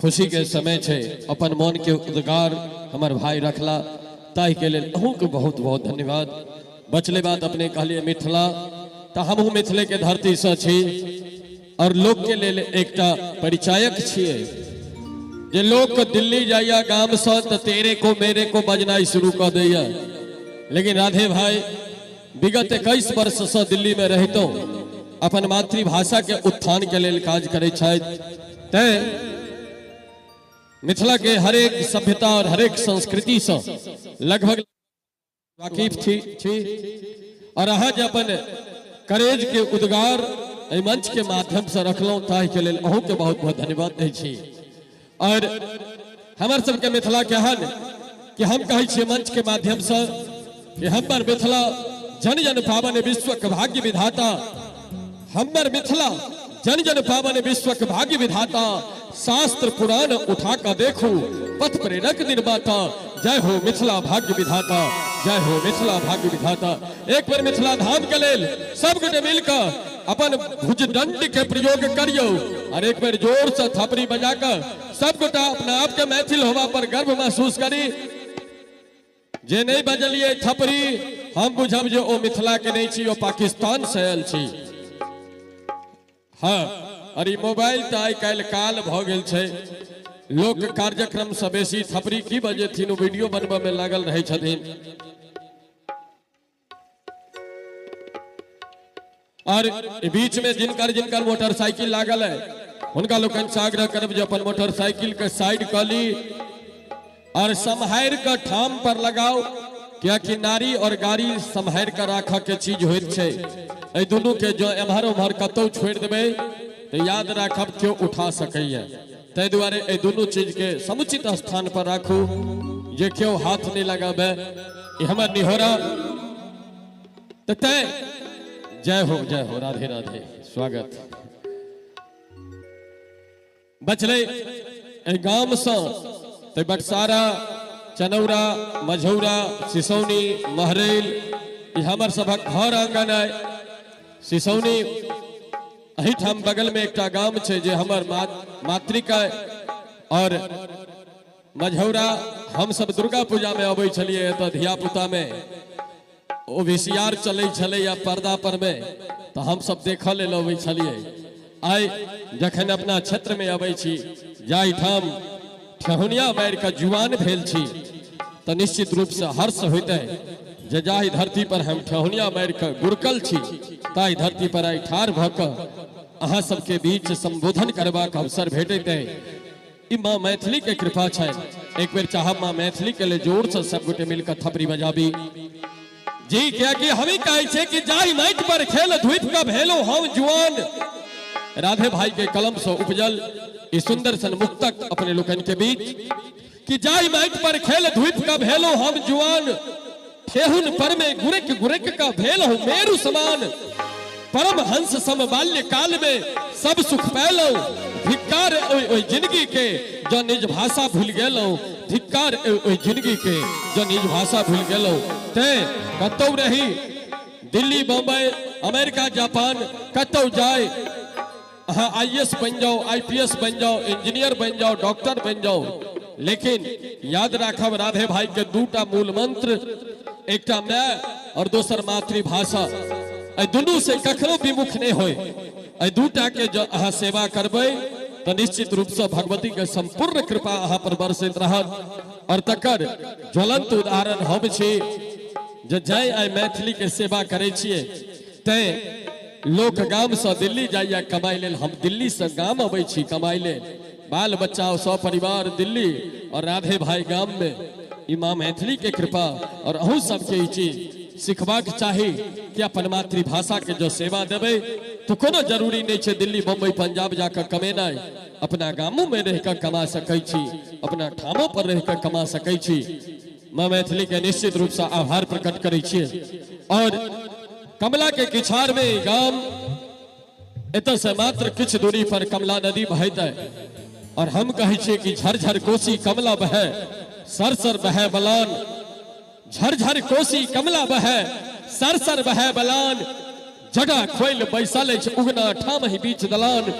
खुशी के समय छै, अपन मन के उद्गार हमर भाई रखला, ताहि के लेल अहूँके बहुत बहुत धन्यवाद। बचले बात अपने कहलिए मिथिला, तो हमहूँ मिथिले के धरती से छी और लोक के लेल एकटा परिचायक छियै। जे लोक दिल्ली जाइया गाम से तो तेरे को मेरे को बजनाइ शुरू कऽ दैया, लेकिन राधे भाई विगत 21 वर्ष से दिल्ली में रहितो अपन मातृभाषा के उत्थान के लेल काज करै छथि। तैं मिथिला के हरेक सभ्यता और हरेक संस्कृति से लगभग वाकिफ छी और अहाँ जे अपन करेज के उद्गार एहि मंच के माध्यम से रखलहुँ ताहि के लेल अहूँ के बहुत बहुत धन्यवाद दै छी। और हमर सबके मिथिला के हन कि हम कहै छियै मंच के माध्यम से कि हमर मिथिला जन जन पावन विश्व के भाग्य विधाता, हमर मिथिला जन जन पावन विश्व के भाग्य विधाता, शास्त्र पुराण उठा कर देखू पथ प्रेरक निर्माता, जय हो मिथिला भाग्य विधाता, जय हो मिथिला भाग्य विधाता। एक बेर मिथिला धाम के लेल सब गोटे मिलकर अपन भुजदंड के प्रयोग करियो और एक बेर जोर से थपड़ी बजाकर सब गोटा अपना आप के मैथिल होवा पर गर्व महसूस करी। जे नहीं बजलिए थपड़ी हम बुझब जे ओ मिथिला के नहीं छी, ओ पाकिस्तान से आयल छी। हाँ, और ई मोबाइल तो आइ काल्हि काल भऽ गेल छै, लोक कार्यक्रम से बेसी थपड़ी की बजेथिन, ओ वीडियो बनबऽ में लागल रहै छथिन। और बीच में जिनकर जिनकर मोटरसाइकिल लागल है हुनका लोकनि से आग्रह करब जे अपन मोटरसाइकिल के साइड कऽ ली और सम्हारि कऽ ठाम पर लगाओ, कियाकि नारी और गाड़ी सम्हारि कऽ राखऽ के चीज होइत छै। एहि दुनू के जँ एम्हर ओम्हर कतौ छोड़ि देबै तऽ याद राखब केओ उठा सकैए। ताहि दुआरे एहि दुनू चीज के समुचित स्थान पर राखू जे केओ हाथ नहि लगाबे। ई हमर निहोरा। तऽ तैं जय हो, जय हो, राधे राधे, स्वागत। बचलै एहि गामसँ तऽ बटसारा, चनौरा, मझौरा, सिसौनी, महरैल, ई हमर सभक घर आंगन अइ। सिसौनी एहिठाम बगलमे एकटा गाम छै जे हमर मातृक अइ। और मझौरा हमसब दुर्गा पूजामे अबै छलियै एतऽ धियापुतामे, ओ वी सी आर चलै छलैया पर्दा पर मे, तऽ हमसब देखऽ लेल अबै छलियै। आइ जखन अपना क्षेत्रमे अबै छी जाहिठाम ठेहुनिया मारि कऽ जुआन भेल छी, तऽ निश्चित रूपसँ हर्ष होइत अइ जे जाहि धरती पर हम ठेहुनिया मारि कऽ गुड़कल छी ताहि धरती पर आइ ठाढ़ भऽ कऽ अहाँ सबके बीच संबोधन करबाक अवसर भेटैत अइ। ई माँ मैथिली के कृपा छै। एक बेर चाहब माँ मैथिली के लिए जोर से सब गोटे मिलकर थपड़ी बजाबी जी, कियाकि हम ही कहै छियै कि जाहि माटि पर खेल धूप के भेलो हम जुआन। राधे भाई के कलम से उपजल ई सुंदर सन मुक्तक अपने लोकनि के बीच कि जाहि माटि पर खेल धूप के भेलो हम जुआन, ठेहुन पर में गुरक गुरक का भेल हूँ मेरु समान, परम हंस सम बाल्य काल में सब सुख पैलो, धिक्कार ओहि ओहि जिंदगी के जो निज भाषा भूल गेलो, धिक्कार ओहि ओहि जिंदगी के जो निज भाषा भूल गेलो। तैं कतौ रही दिल्ली, बम्बई, अमेरिका, जापान, कतौ जाय अहाँ I S बनि जाओ, I P S बनि जाओ, इंजीनियर बनि जाओ, डॉक्टर बनि जाओ, लेकिन याद राखब राधे भाई के दूटा मूल मंत्र, एकटा माय और दोसर मातृभाषा। एहि दुनू से कखनो विमुख नहीं होय। एहि दूटा के जँ अहाँ सेवा करबै तऽ निश्चित रूप से भगवती के संपूर्ण कृपा अहाँ पर बरसैत रहत। और तकर ज्वलंत उदाहरण हम छी जे जय आइ मैथिली के सेवा करै छियै, तैं लोक गाम से दिल्ली जाइया कमाई लेल, हम दिल्ली से गाम अबै छी कमाई लेल। बाल बच्चा सपरिवार दिल्ली और राधे भाई गाम में। ई माँ मैथिली के कृपा। और अहूँ सबके ई चीज सिखबाक चाही कि अपन मातृभाषा के जो सेवा देबै तो कोनो जरूरी नहीं छै दिल्ली, बम्बई, पंजाब जाकर कमेनाइ। अपना गामो में रह कऽ कमा सकै छी, अपना ठामो पर रह कऽ कमा सकै छी। माँ मैथिली के निश्चित रूप से आभार प्रकट करै छियै। और कमला के किछार में गाम, एतऽ से मात्र किछु दूरी पर कमला नदी बहैत है। और हम कहै छियै कि झरझर कोसी कमला बहे, सर सर बहे बलान, झरझर कोसी कमला बहे, सर सर बहे बलान, जगह खोलि बैसल अछि उगना ठाम ही बीच दलान।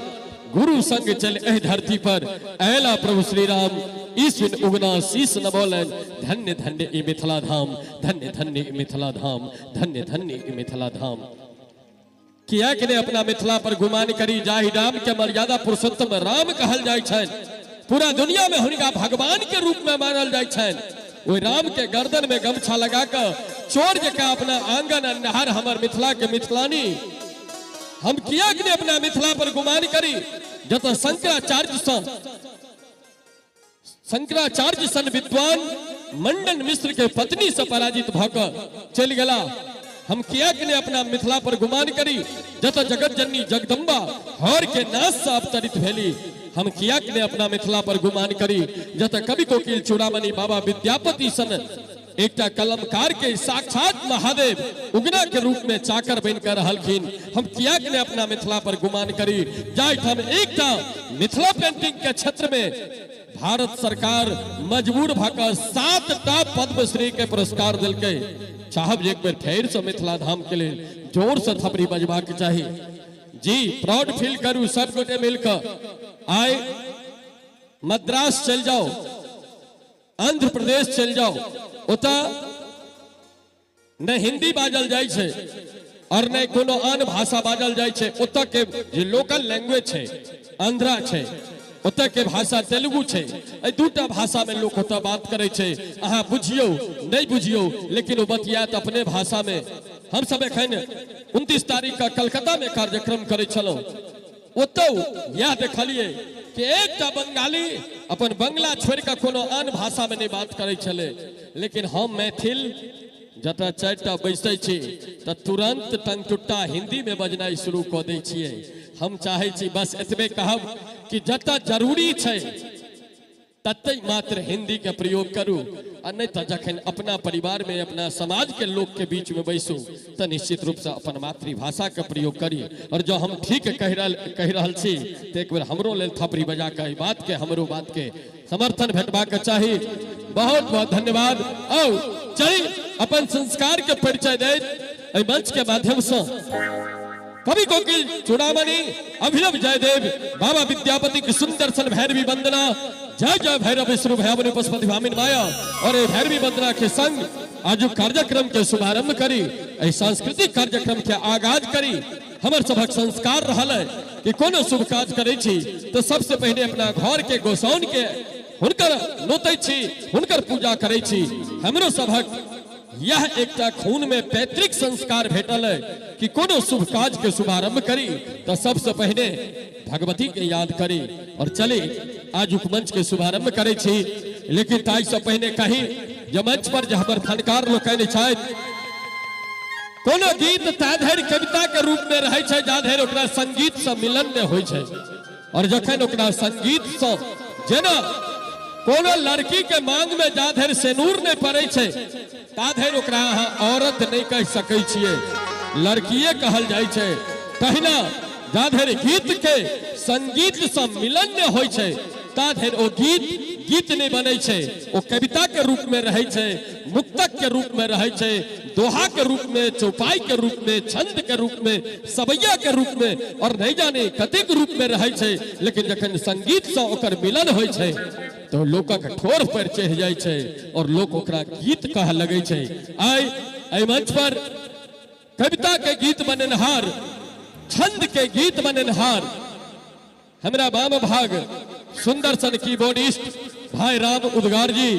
गुरु संग चल एहि धरती पर अयला प्रभु श्री राम। ईश्वर उगना शीश नबौलनि, धन्य धन्य ई मिथिला धाम, धन्य धन्य ई मिथिला धाम, धन्य धन्य ई मिथिला धाम। किएक ने अपना मिथिला पर गुमान करी, जाहि राम के मर्यादा पुरुषोत्तम राम कहल जाइ छनि, पूरा दुनिया में हुनका भगवान के रूप में मानल जाइ छनि, ओहि राम के गर्दन में गमछा लगा कऽ चोर जकाँ अपना आंगन आ नहर हमर मिथिला के मिथिलानी। हम किएक ने अपना मिथिला पर गुमान करी, जतऽ शंकराचार्य सन विद्वान मंडन मिश्र के पत्नी से पराजित भऽ कऽ चलि गेला। हम किएक ने अपना मिथिला पर गुमान करी, जतऽ जगत जननी जगदम्बा हर के नाश से अवतरित भेली। हम किएक ने अपना मिथिला पर गुमान करी, जतऽ कवि कोकिल चूड़ामणि बाबा विद्यापति सन एकटा कलमकार के साक्षात महादेव उगना के रूप में चाकर बन कर रहलखिन। हम किएक ने अपना मिथिला पर गुमान करी, जाहिठाम एकटा मिथिला पेंटिंग के क्षेत्र में भारत सरकार मजबूर भऽ कऽ 7टा पद्मश्री के पुरस्कार देलकै। चाहब जे एक बेर फेर से मिथिला धाम के लेल जोर से थपड़ी बजबाक चाही जी। प्राउड फील करू सब गोटे मिलकर। आइ मद्रास चलि जाओ, आंध्र प्रदेश चलि जाओ, ओतऽ नहि हिंदी बाजल जाइ छै और नहि कोनो आन भाषा बाजल जाइ छै। ओतऽ के जे लोकल लैंग्वेज छै आंध्रा छै, ओतऽ के भाषा तेलुगु छै। एहि दूटा भाषामे लोक ओतऽ बात करै छै। अहाँ बुझियौ नहि बुझियौ, लेकिन ओ बतियात अपने भाषामे। हमसब एखन 29 तारीख के कलकत्तामे कार्यक्रम करै छलहुँ, ओतौ इएह देखलियै कि एकटा बंगाली अपन बंगला छोड़ि कऽ कोनो आन भाषामे नहि बात करै छलै, लेकिन हम मैथिल जतऽ 4टा बैसै छी तऽ तुरन्त टंगटुट्टा हिन्दीमे बजनाइ शुरू कऽ दै छियै। हम चाहै छी बस एतबे कहब कि जतऽ जरूरी छै ततहि मात्र हिंदी के प्रयोग करू, आ नहि तऽ जखन अपना परिवार में अपना समाज के लोक के बीच में बैसू तऽ निश्चित रूप से अपन मातृभाषा के प्रयोग करी। और जो हम ठीक कहि रहल छी तऽ एक बेर हमरो लेल थपड़ी बजा के एहि बात के, हमरो बात के समर्थन भेटबाक चाही। बहुत बहुत धन्यवाद। आउ चली अपन संस्कार के परिचय दैत एहि मंच के माध्यम से कवि कोकिल चूड़ामणि अभिनव जयदेव बाबा विद्यापति की सुंदर सन भैरवी वंदना, जय जय भैरव विष्णु भयावनि पशुपति भामिन माया। और ये भैरवी वंदना के संग आज कार्यक्रम के शुभारंभ करी, एहि सांस्कृतिक कार्यक्रम के आगाज करी। हमर सभक संस्कार रहल है कि कोनो शुभ काज करै छी तो सबसे पहले अपना घर के गोसाउन के हुनकर नोतै छी, हुनकर पूजा करै छी। हमरो सभक यह एकटा खून में पैतृक संस्कार भेटल है कि कोनो शुभ काज के शुभारंभ करी तो सबसे पहले भगवती के याद करी। और चली आज उपमंच के शुभारंभ करे छी, लेकिन ताहि से पहले कही जे मंच पर जे हमर फनकार लोकनि छथि, कोनो गीत ता धरि कविता के रूप में रहै छै जा धरि ओकरा संगीत से मिलन नहि होइ छै। और जखन ओकरा संगीत से, जेना कोनो लड़की के मांग में जा धरि सेनूर नहि पड़ै छै ता धरि ओकरा अहाँ औरत नहि कहि सकै छियै, लड़किए कहल जाइ छै। तहिना जा धरि गीत के संगीत से मिलन नहि होइ छै ता धरि ओ गीत गीत नहि बनै छै, ओ कविता के रूप में रहै छै, मुक्तक के रूप में रहै छै, दोहा के रूप में, चौपाई के रूप में, छंद के रूप में, सबैया के रूप में, और नहीं जाने कतेक रूप में रहै छै। लेकिन जखन संगीत से ओकर मिलन होइ छै तो लोकक ठोर पर चढ़ि जाइ छै और लोक ओकरा गीत कह लगै छै। आइ एहि मंच पर कविता के गीत बनेनहार, छंद के गीत बनेनहार हमरा वाम भाग सुंदर सन कीबोर्डिस्ट भाई राम उद्गार जी,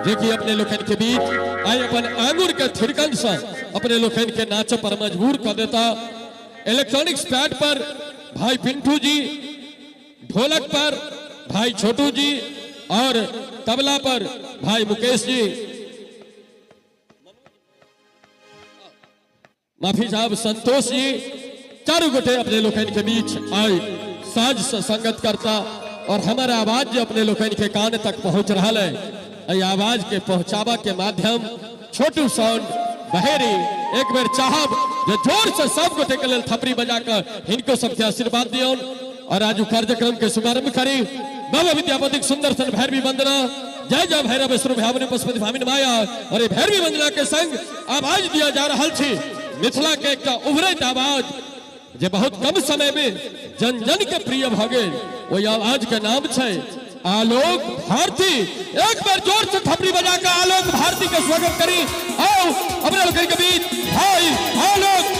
जे कि अपने लोकनि के बीच आइ अपन आंगुर के थिरकन से अपने लोकनि के नाच पर मजबूर कर देता। इलेक्ट्रॉनिक्स पैड पर भाई पिंटू जी, ढोलक पर भाई छोटू जी और तबला पर भाई मुकेश जी। माफी साहब संतोष जी, चारू गोटे अपने लोकनि के बीच आइ साज से संगत करता और हमार आवाज जो अपने लोकनि के कान तक पहुंच रहा है, एहि आवाज के पहुंचाबा के माध्यम छोटू साउंड बहेरी। एक बेर चाहब जे जोर से सब गोटे के लेल थपड़ी बजा कर हिनको सबके आशीर्वाद दियौन और आज कार्यक्रम के शुभारंभ करी। बाबा विद्यापति सुंदर सन भैरवी वंदना, जय जय भैरव विष्णु भयावनि पशुपति भामिन माया। और ये भैरवी वंदना के संग आवाज दिया जा रहा छी मिथिला के एकटा उभरैत आवाज जे बहुत कम समय में जन जन के प्रिय भऽ गेल। ओहि आवाज के नाम छै आलोक भारती। एक बार जोर से थपड़ी बजा के आलोक भारती के स्वागत करी। आओ अपना लोग के बीच भाई आलोक